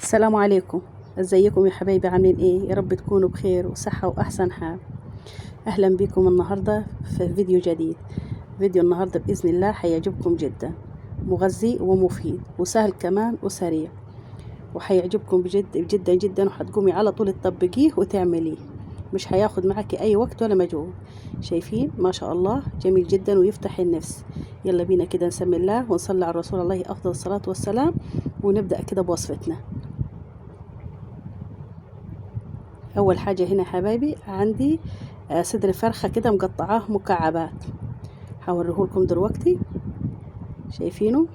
السلام عليكم، ازيكم يا حبايبي؟ عاملين ايه؟ يا رب تكونوا بخير وصحة واحسن حال. اهلا بكم النهاردة في فيديو جديد. فيديو النهاردة بإذن الله هيعجبكم جدا، مغذي ومفيد وسهل كمان وسريع، وهيعجبكم بجد جدا جدا، وهتقومي على طول تطبقيه وتعمليه، مش هياخد معاكي اي وقت ولا مجهود. شايفين ما شاء الله جميل جدا ويفتح النفس. يلا بينا كده نسمي الله ونصلي على الرسول عليه افضل الصلاة والسلام، ونبدأ كده بوصفتنا. اول حاجة هنا حبايبي عندي صدر فرخة كده مقطعاه مكعبات، هوريهولكم دلوقتي. شايفينه؟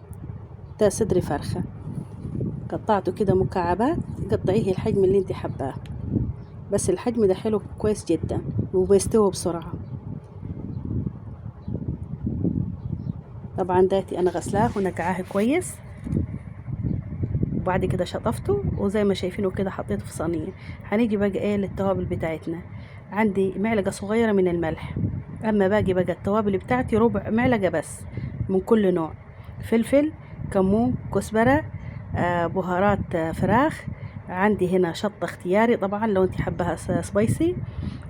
ده صدر فرخة قطعته كده مكعبات، قطعية الحجم اللي انت حباه، بس الحجم ده حلو كويس جدا وبيستوي بسرعة. طبعا داتي انا غسلاه ونقعاه كويس، وبعد كده شطفته، وزي ما شايفينه كده حطيته في صينية. هنيجي بقى ايه للتوابل بتاعتنا. عندي معلقه صغيرة من الملح، اما باقي بقى التوابل بتاعتي ربع معلقه بس من كل نوع: فلفل، كمون، كزبره، بهارات فراخ. عندي هنا شطه اختياري طبعا لو انت حباها spicy،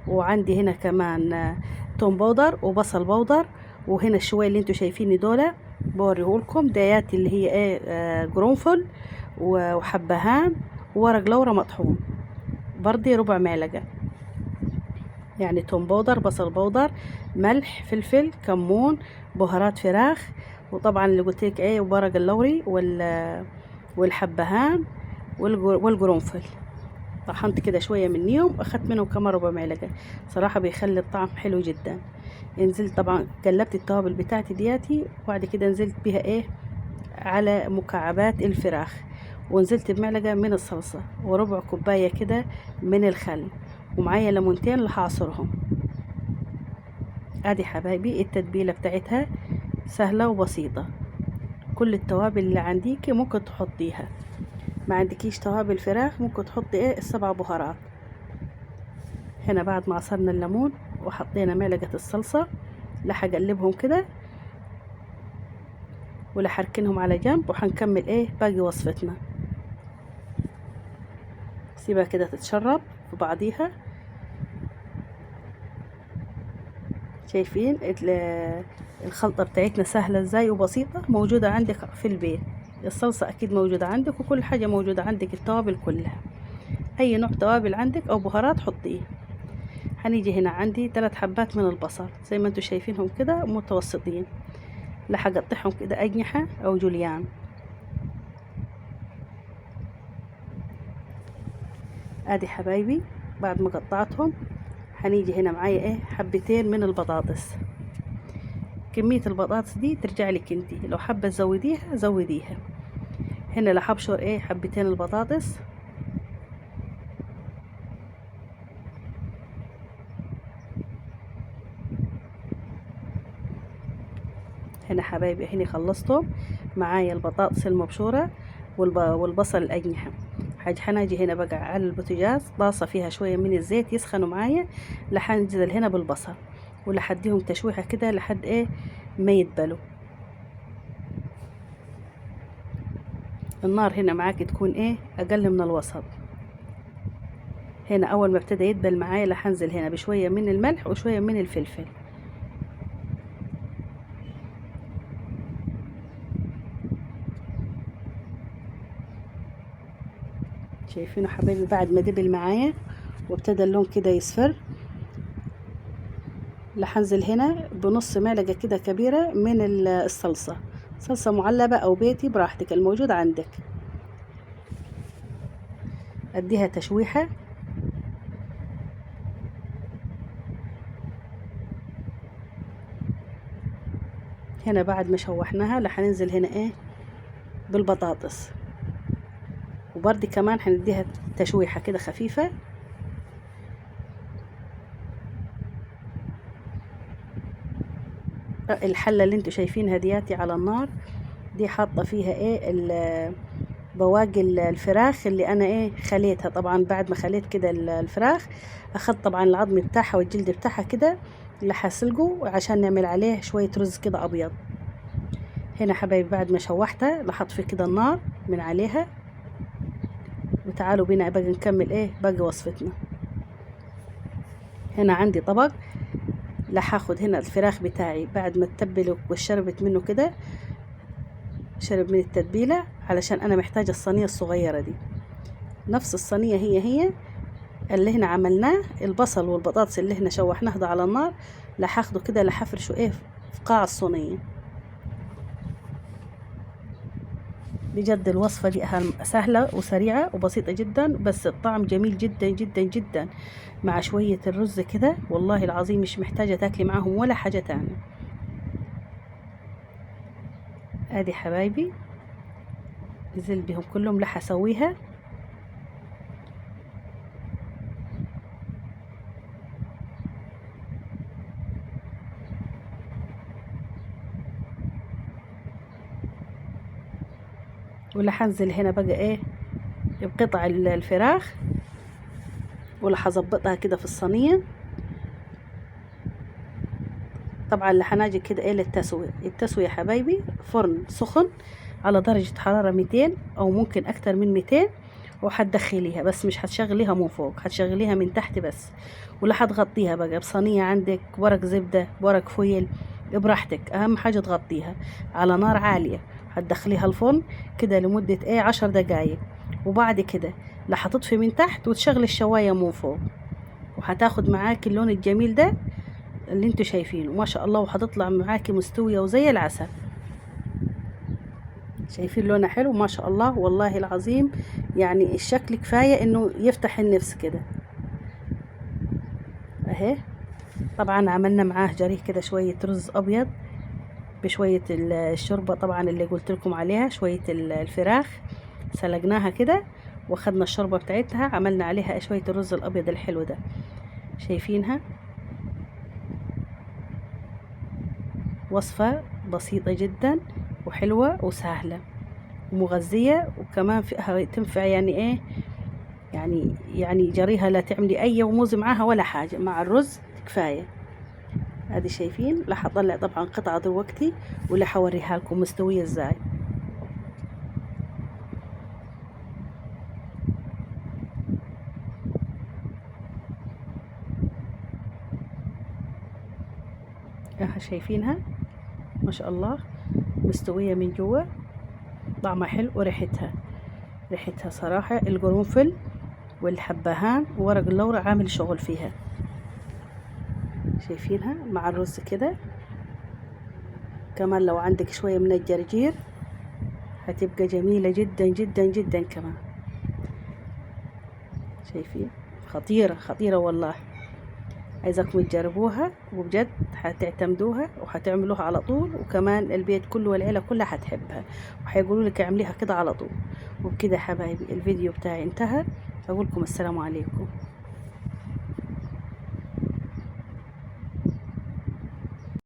وعندي هنا كمان توم powder وبصل powder، وهنا الشويه اللي انتوا شايفيني دول بوريهولكم ديات اللي هي ايه، قرنفل وحبهان وورق لورا مطحون، برضي ربع معلقه. يعني توم powder، بصل powder، ملح، فلفل، كمون، بهارات فراخ، وطبعا اللي قلت لك ايه ورق اللوري والحبهان والقرنفل. طحنت كده شوية منيهم واخدت منهم كمان ربع معلقه، صراحة بيخلي الطعم حلو جدا. نزلت طبعا قلبت التوابل بتاعتي دياتي، وبعد كده نزلت بيها ايه على مكعبات الفراخ، ونزلت بمعلقه من الصلصه وربع كوباية كده من الخل، ومعايا ليمونتين اللي هعصرهم. ادي حبايبي التتبيله بتاعتها سهلة وبسيطة، كل التوابل اللي عنديكي ممكن تحطيها. ما عندكيش توابل فراخ ممكن تحطي ايه السبع بهارات. هنا بعد ما عصرنا الليمون وحطينا معلقه الصلصه، لا هقلبهم كده ولا حركنهم على جنب، وحنكمل ايه باقي وصفتنا. سيبها كده تتشرب في بعضيها. شايفين الخلطة بتاعتنا سهلة ازاي وبسيطة، موجودة عندك في البيت. الصلصة اكيد موجودة عندك، وكل حاجة موجودة عندك، التوابل كلها، اي نوع توابل عندك او بهارات حطيه. هنيجي هنا عندي 3 حبات من البصل زي ما انتم شايفينهم كده متوسطين، لا هقطعهم كده اجنحة او جوليان. ادي حبايبي بعد ما قطعتهم هنيجي هنا معايا ايه حبتين من البطاطس. كمية البطاطس دي ترجع لك انتي، لو حابة تزوديها زوديها. هنا لا هبشر ايه حبتين البطاطس. هنا حبايبي هني خلصتهم، معايا البطاطس المبشورة والبصل الأجنحة. حنجي هنا بقى على البوتاجاز، طاسة فيها شوية من الزيت يسخنوا معايا، لحنزل هنا بالبصل ولحديهم تشويحة كده لحد ايه ما يدبلوا. النار هنا معاكي تكون ايه اقل من الوسط. هنا اول ما ابتدى يدبل معايا لحنزل هنا بشوية من الملح وشوية من الفلفل. شايفينه حبايبي بعد ما دبل معايا وابتدى اللون كده يصفر، لحنزل هنا بنص معلقة كده كبيرة من الصلصة، صلصة معلبة أو بيتي براحتك الموجود عندك. أديها تشويحة. هنا بعد ما شوحناها لحننزل هنا ايه بالبطاطس، وبرده كمان هنديها تشويحة كده خفيفة. الحلة اللي انتوا شايفينها دياتي على النار دي حاطة فيها ايه بواقي الفراخ اللي انا ايه خليتها. طبعا بعد ما خليت كده الفراخ اخدت طبعا العظم بتاعها والجلد بتاعها كده اللي هسلقه عشان نعمل عليه شوية رز كده ابيض. هنا حبايبي بعد ما شوحتها لاحط فيه كده النار من عليها. وتعالوا بينا بقى نكمل ايه باقي وصفتنا. هنا عندي طبق، لا هاخد هنا الفراخ بتاعي بعد ما تتبل وشربت منه كده، شرب من التتبيله، علشان انا محتاجه الصينية الصغيرة دي. نفس الصينية هي هي اللي هنا عملناه، البصل والبطاطس اللي هنا شوحناه ده على النار، لا هاخده كده لا هفرشه ايه في قاع الصينية. بجد الوصفة دي أهم، سهلة وسريعة وبسيطة جدا، بس الطعم جميل جدا جدا جدا مع شوية الرز كده، والله العظيم مش محتاجة تاكلي معاهم ولا حاجة تانية. ادي حبايبي نزل بهم كلهم، لا هسويها. ولا حنزل هنا بقى ايه بقطع الفراخ، ولا حظبطها كده في الصينية. طبعا اللي حناجي كده ايه للتسوية. التسوية يا حبايبي فرن سخن على درجة حرارة 200 او ممكن اكتر من 200، وحتدخليها بس مش هتشغليها من فوق، هتشغليها من تحت بس. ولا هتغطيها بقى بصينية، عندك ورق زبدة ورق فويل براحتك، اهم حاجة تغطيها على نار عالية. هتدخليها الفرن كده لمدة ايه 10 دقايق، وبعد كده لا هتطفي من تحت وتشغلي الشواية من فوق، وهتاخد معاكي اللون الجميل ده اللي انتوا شايفينه ما شاء الله، وهتطلع معاكي مستوية وزي العسل. شايفين لونها حلو ما شاء الله، والله العظيم يعني الشكل كفاية انه يفتح النفس كده اهي. طبعا عملنا معاه جريه كده شوية رز ابيض بشوية الشوربة طبعا اللي قلت لكم عليها، شوية الفراخ سلقناها كده واخدنا الشوربة بتاعتها، عملنا عليها شوية الرز الابيض الحلو ده. شايفينها وصفة بسيطة جدا وحلوة وسهلة ومغذية، وكمان فيها تنفع يعني ايه يعني جريها لا تعملي اي موز معاها ولا حاجة، مع الرز كفاية. ادي شايفين راح اطلع طبعا قطعة دلوقتي ولا حوريها لكم مستوية ازاي. اها شايفينها ما شاء الله مستوية من جوا، طعمها حلو وريحتها ريحتها صراحة القرنفل والحبهان وورق اللورة عامل شغل فيها. شايفينها مع الرز كده، كمان لو عندك شوية من الجرجير هتبقى جميلة جدا جدا جدا كمان. شايفين خطيرة خطيرة والله، عايزاكم تجربوها وبجد هتعتمدوها وهتعملوها على طول، وكمان البيت كله والعيلة كلها هتحبها وهيقولوا لك اعمليها كده على طول. وبكده حبايبي الفيديو بتاعي انتهى، اقول لكم السلام عليكم.